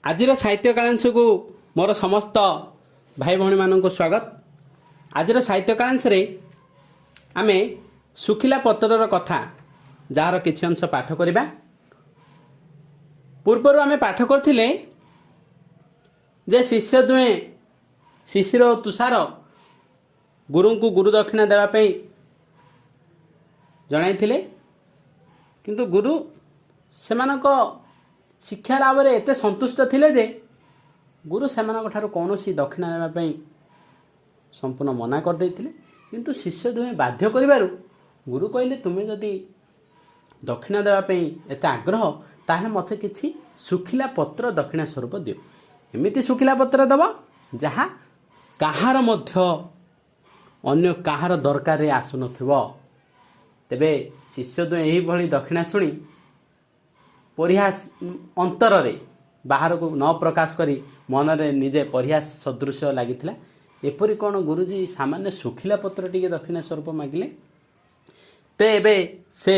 ଆଜିର ସାହିତ୍ୟ କାଳାଂଶକୁ ମୋର ସମସ୍ତ ଭାଇ ଭଉଣୀମାନଙ୍କୁ ସ୍ୱାଗତ। ଆଜିର ସାହିତ୍ୟ କାଳାଂଶରେ ଆମେ ଶୁଖିଲା ପତ୍ରର କଥା, ଯାହାର କିଛି ଅଂଶ ପାଠ କରିବା। ପୂର୍ବରୁ ଆମେ ପାଠ କରିଥିଲେ ଯେ ଶିଷ୍ୟ ଦୁହେଁ, ଶିଶିର ଓ ତୁଷାର, ଗୁରୁଙ୍କୁ ଗୁରୁ ଦକ୍ଷିଣା ଦେବା ପାଇଁ ଜଣାଇଥିଲେ। କିନ୍ତୁ ଗୁରୁ ସେମାନଙ୍କ ଶିକ୍ଷା ଲାଭରେ ଏତେ ସନ୍ତୁଷ୍ଟ ଥିଲେ ଯେ ଗୁରୁ ସେମାନଙ୍କ ଠାରୁ କୌଣସି ଦକ୍ଷିଣା ନେବା ପାଇଁ ସମ୍ପୂର୍ଣ୍ଣ ମନା କରିଦେଇଥିଲେ। କିନ୍ତୁ ଶିଷ୍ୟ ଦୁହେଁ ବାଧ୍ୟ କରିବାରୁ ଗୁରୁ କହିଲେ, ତୁମେ ଯଦି ଦକ୍ଷିଣା ଦେବା ପାଇଁ ଏତେ ଆଗ୍ରହ, ତାହେଲେ ମୋତେ କିଛି ଶୁଖିଲା ପତ୍ର ଦକ୍ଷିଣା ସ୍ୱରୂପ ଦିଅ। ଏମିତି ଶୁଖିଲା ପତ୍ର ଦେବ ଯାହା କାହାର ମଧ୍ୟ ଅନ୍ୟ କାହାର ଦରକାରରେ ଆସୁନଥିବ। ତେବେ ଶିଷ୍ୟ ଦୁହେଁ ଏହିଭଳି ଦକ୍ଷିଣା ଶୁଣି ପରିହାସ ଅନ୍ତରରେ, ବାହାରକୁ ନ ପ୍ରକାଶ କରି ମନରେ ନିଜେ ପରିହାସ ସଦୃଶ ଲାଗିଥିଲା, ଏପରି କ'ଣ ଗୁରୁଜୀ ସାମାନ୍ୟ ଶୁଖିଲା ପତ୍ର ଟିକେ ଦକ୍ଷିଣା ସ୍ୱରୂପ ମାଗିଲେ? ତେବେ ସେ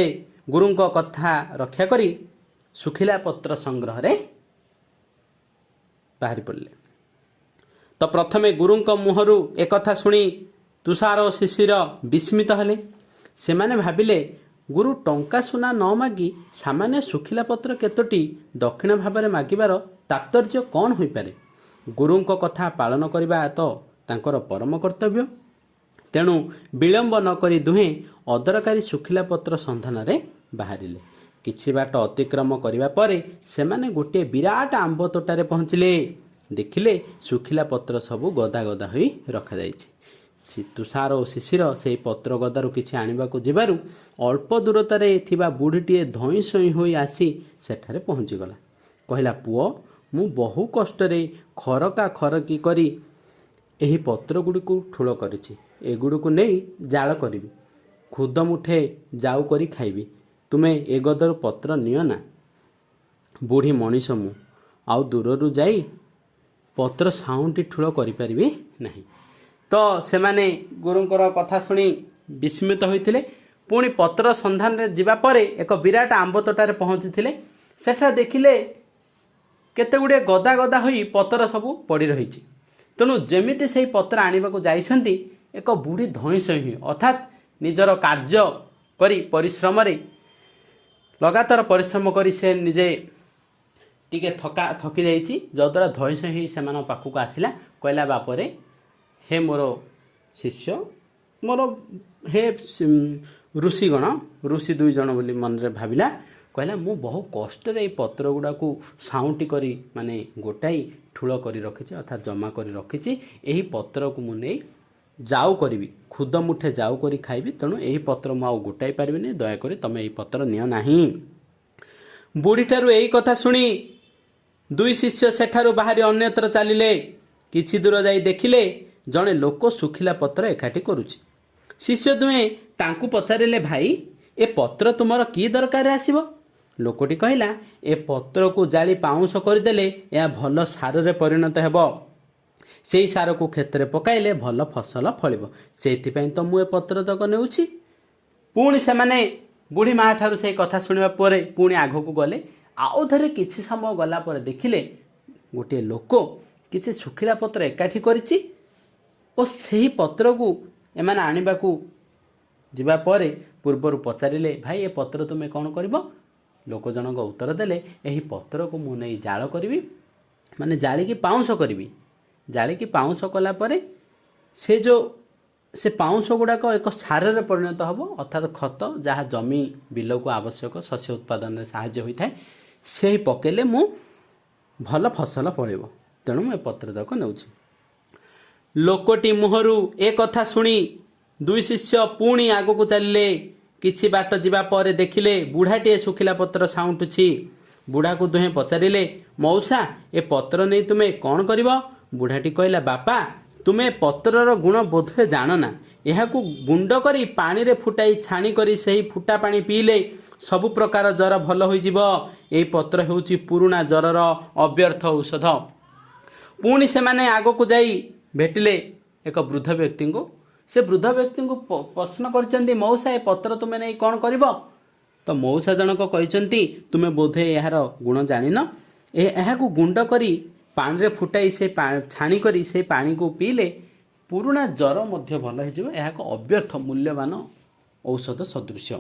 ଗୁରୁଙ୍କ କଥା ରକ୍ଷା କରି ଶୁଖିଲା ପତ୍ର ସଂଗ୍ରହରେ ବାହାରି ପଡ଼ିଲେ। ତ ପ୍ରଥମେ ଗୁରୁଙ୍କ ମୁହଁରୁ ଏକଥା ଶୁଣି ତୁଷାର ଓ ଶିଶିର ବିସ୍ମିତ ହେଲେ। ସେମାନେ ଭାବିଲେ, ଗୁରୁ ଟଙ୍କା ସୁନା ନ ମାଗି ସାମାନ୍ୟ ଶୁଖିଲା ପତ୍ର କେତୋଟି ଦକ୍ଷିଣା ଭାବରେ ମାଗିବାର ତାତ୍ପର୍ଯ୍ୟ କ'ଣ ହୋଇପାରେ? ଗୁରୁଙ୍କ କଥା ପାଳନ କରିବା ତ ତାଙ୍କର ପରମ କର୍ତ୍ତବ୍ୟ। ତେଣୁ ବିଳମ୍ବ ନ କରି ଦୁହେଁ ଅଦରକାରୀ ଶୁଖିଲା ପତ୍ର ସନ୍ଧାନରେ ବାହାରିଲେ। କିଛି ବାଟ ଅତିକ୍ରମ କରିବା ପରେ ସେମାନେ ଗୋଟିଏ ବିରାଟ ଆମ୍ବ ତୋଟାରେ ପହଞ୍ଚିଲେ। ଦେଖିଲେ, ଶୁଖିଲା ପତ୍ର ସବୁ ଗଦା ଗଦା ହୋଇ ରଖାଯାଇଛି। ତୁଷାର ଓ ଶିଶିର ସେହି ପତ୍ର ଗଦାରୁ କିଛି ଆଣିବାକୁ ଯିବାରୁ ଅଳ୍ପ ଦୂରତାରେ ଥିବା ବୁଢ଼ୀଟିଏ ଧଇଁ ସଇଁ ହୋଇ ଆସି ସେଠାରେ ପହଞ୍ଚିଗଲା। କହିଲା, ପୁଅ, ମୁଁ ବହୁ କଷ୍ଟରେ ଖରକା ଖରକି କରି ଏହି ପତ୍ରଗୁଡ଼ିକୁ ଠୁଳ କରିଛି। ଏଗୁଡ଼ିକୁ ନେଇ ଜାଳ କରିବି, ଖୁଦ ମୁଠେ ଜାଉ କରି ଖାଇବି। ତୁମେ ଏ ଗଦାରୁ ପତ୍ର ନିଅ ନା। ବୁଢ଼ୀ ମଣିଷ ମୁଁ, ଆଉ ଦୂରରୁ ଯାଇ ପତ୍ର ସାଉଁଟି ଠୁଳ କରିପାରିବି ନାହିଁ। ତ ସେମାନେ ଗୁରୁଙ୍କର କଥା ଶୁଣି ବିସ୍ମିତ ହୋଇଥିଲେ। ପୁଣି ପତ୍ର ସନ୍ଧାନରେ ଯିବା ପରେ ଏକ ବିରାଟ ଆମ୍ବ ତୋଟାରେ ପହଞ୍ଚିଥିଲେ। ସେଠାରେ ଦେଖିଲେ କେତେ ଗୁଡ଼ିଏ ଗଦା ଗଦା ହୋଇ ପତ୍ର ସବୁ ପଡ଼ି ରହିଛି। ତେଣୁ ଯେମିତି ସେଇ ପତ୍ର ଆଣିବାକୁ ଯାଇଛନ୍ତି, ଏକ ବୁଢ଼ୀ ଧଇଁ ସଇଁ ହୋଇ, ଅର୍ଥାତ୍ ନିଜର କାର୍ଯ୍ୟ କରି, ପରିଶ୍ରମରେ ଲଗାତାର ପରିଶ୍ରମ କରି ସେ ନିଜେ ଟିକେ ଥକି ଯାଇଛି, ଯଦ୍ୱାରା ଧଇଁ ସଇଁ ହୋଇ ସେମାନଙ୍କ ପାଖକୁ ଆସିଲା। କହିଲା, ବାପରେ, ହେ ମୋର ଶିଷ୍ୟ, ମୋର ହେ ଋଷିଗଣ, ଋଷି ଦୁଇ ଜଣ ବୋଲି ମନରେ ଭାବିଲା। କହିଲା, ମୁଁ ବହୁ କଷ୍ଟରେ ଏଇ ପତ୍ର ଗୁଡ଼ାକୁ ସାଉଁଟି କରି, ମାନେ ଗୋଟାଇ ଠୁଳ କରି ରଖିଛି, ଅର୍ଥାତ୍ ଜମା କରି ରଖିଛି। ଏହି ପତ୍ରକୁ ମୁଁ ନେଇ ଜାଉ କରିବି, ଖୁଦ ମୁଠେ ଜାଉ କରି ଖାଇବି। ତେଣୁ ଏହି ପତ୍ର ମୁଁ ଆଉ ଗୋଟାଇ ପାରିବିନି। ଦୟାକରି ତମେ ଏହି ପତ୍ର ନିଅ ନାହିଁ। ବୁଢ଼ୀଠାରୁ ଏହି କଥା ଶୁଣି ଦୁଇ ଶିଷ୍ୟ ସେଠାରୁ ବାହାରି ଅନ୍ୟତ୍ର ଚାଲିଲେ। କିଛି ଦୂର ଯାଇ ଦେଖିଲେ, ଜଣେ ଲୋକ ଶୁଖିଲା ପତ୍ର ଏକାଠି କରୁଛି। ଶିଷ୍ୟ ଦୁହେଁ ତାଙ୍କୁ ପଚାରିଲେ, ଭାଇ, ଏ ପତ୍ର ତୁମର କି ଦରକାରରେ ଆସିବ? ଲୋକଟି କହିଲା, ଏ ପତ୍ରକୁ ଜାଳି ପାଉଁଶ କରିଦେଲେ ଏହା ଭଲ ସାରରେ ପରିଣତ ହେବ। ସେଇ ସାରକୁ କ୍ଷେତରେ ପକାଇଲେ ଭଲ ଫସଲ ଫଳିବ। ସେଇଥିପାଇଁ ତ ମୁଁ ଏ ପତ୍ର ତକ ନେଉଛି। ପୁଣି ସେମାନେ ବୁଢ଼ୀ ମା ଠାରୁ ସେଇ କଥା ଶୁଣିବା ପରେ ପୁଣି ଆଗକୁ ଗଲେ। ଆଉ ଥରେ କିଛି ସମୟ ଗଲା ପରେ ଦେଖିଲେ, ଗୋଟିଏ ଲୋକ କିଛି ଶୁଖିଲା ପତ୍ର ଏକାଠି କରିଛି ଓ ସେହି ପତ୍ରକୁ ଏମାନେ ଆଣିବାକୁ ଯିବା ପରେ ପୂର୍ବରୁ ପଚାରିଲେ, ଭାଇ, ଏ ପତ୍ର ତୁମେ କ'ଣ କରିବ? ଲୋକ ଜଣକ ଉତ୍ତର ଦେଲେ, ଏହି ପତ୍ରକୁ ମୁଁ ନେଇ ଜାଳ କରିବି, ମାନେ ଜାଳିକି ପାଉଁଶ କରିବି। ଜାଳିକି ପାଉଁଶ କଲା ପରେ ସେ ପାଉଁଶ ଗୁଡ଼ାକ ଏକ ସାରରେ ପରିଣତ ହେବ, ଅର୍ଥାତ୍ ଖତ, ଯାହା ଜମି ବିଲକୁ ଆବଶ୍ୟକ, ଶସ୍ୟ ଉତ୍ପାଦନରେ ସାହାଯ୍ୟ ହୋଇଥାଏ। ସେହି ପକେଇଲେ ମୁଁ ଭଲ ଫସଲ ଫଳିବ। ତେଣୁ ମୁଁ ଏ ପତ୍ର ତକ ନେଉଛି। ଲୋକଟି ମୁହଁରୁ ଏ କଥା ଶୁଣି ଦୁଇ ଶିଷ୍ୟ ପୁଣି ଆଗକୁ ଚାଲିଲେ। କିଛି ବାଟ ଯିବା ପରେ ଦେଖିଲେ, ବୁଢ଼ାଟିଏ ଶୁଖିଲା ପତ୍ର ସାଉଁଟୁଛି। ବୁଢ଼ାକୁ ଦୁହେଁ ପଚାରିଲେ, ମଉସା, ଏ ପତ୍ର ନେଇ ତୁମେ କ'ଣ କରିବ? ବୁଢ଼ାଟି କହିଲା, ବାପା, ତୁମେ ପତ୍ରର ଗୁଣ ବୋଧହୁଏ ଜାଣ ନା। ଏହାକୁ ଗୁଣ୍ଡ କରି ପାଣିରେ ଫୁଟାଇ ଛାଣି କରି ସେହି ଫୁଟା ପାଣି ପିଇଲେ ସବୁ ପ୍ରକାର ଜ୍ୱର ଭଲ ହୋଇଯିବ। ଏହି ପତ୍ର ହେଉଛି ପୁରୁଣା ଜ୍ୱରର ଅବ୍ୟର୍ଥ ଔଷଧ। ପୁଣି ସେମାନେ ଆଗକୁ ଯାଇ ଭେଟିଲେ ଏକ ବୃଦ୍ଧ ବ୍ୟକ୍ତିଙ୍କୁ। ସେ ବୃଦ୍ଧ ବ୍ୟକ୍ତିଙ୍କୁ ପ୍ରଶ୍ନ କରିଛନ୍ତି, ମଉସା, ଏ ପତ୍ର ତୁମେ ନେଇ କ'ଣ କରିବ? ତ ମଉସା ଜଣକ କହିଛନ୍ତି, ତୁମେ ବୋଧେ ଏହାର ଗୁଣ ଜାଣିନ। ଏହାକୁ ଗୁଣ୍ଡ କରି ପାଣିରେ ଫୁଟାଇ ସେ ଛାଣି କରି ସେ ପାଣିକୁ ପିଇଲେ ପୁରୁଣା ଜ୍ୱର ମଧ୍ୟ ଭଲ ହେଇଯିବ। ଏହା ଏକ ଅବ୍ୟର୍ଥ ମୂଲ୍ୟବାନ ଔଷଧ ସଦୃଶ୍ୟ।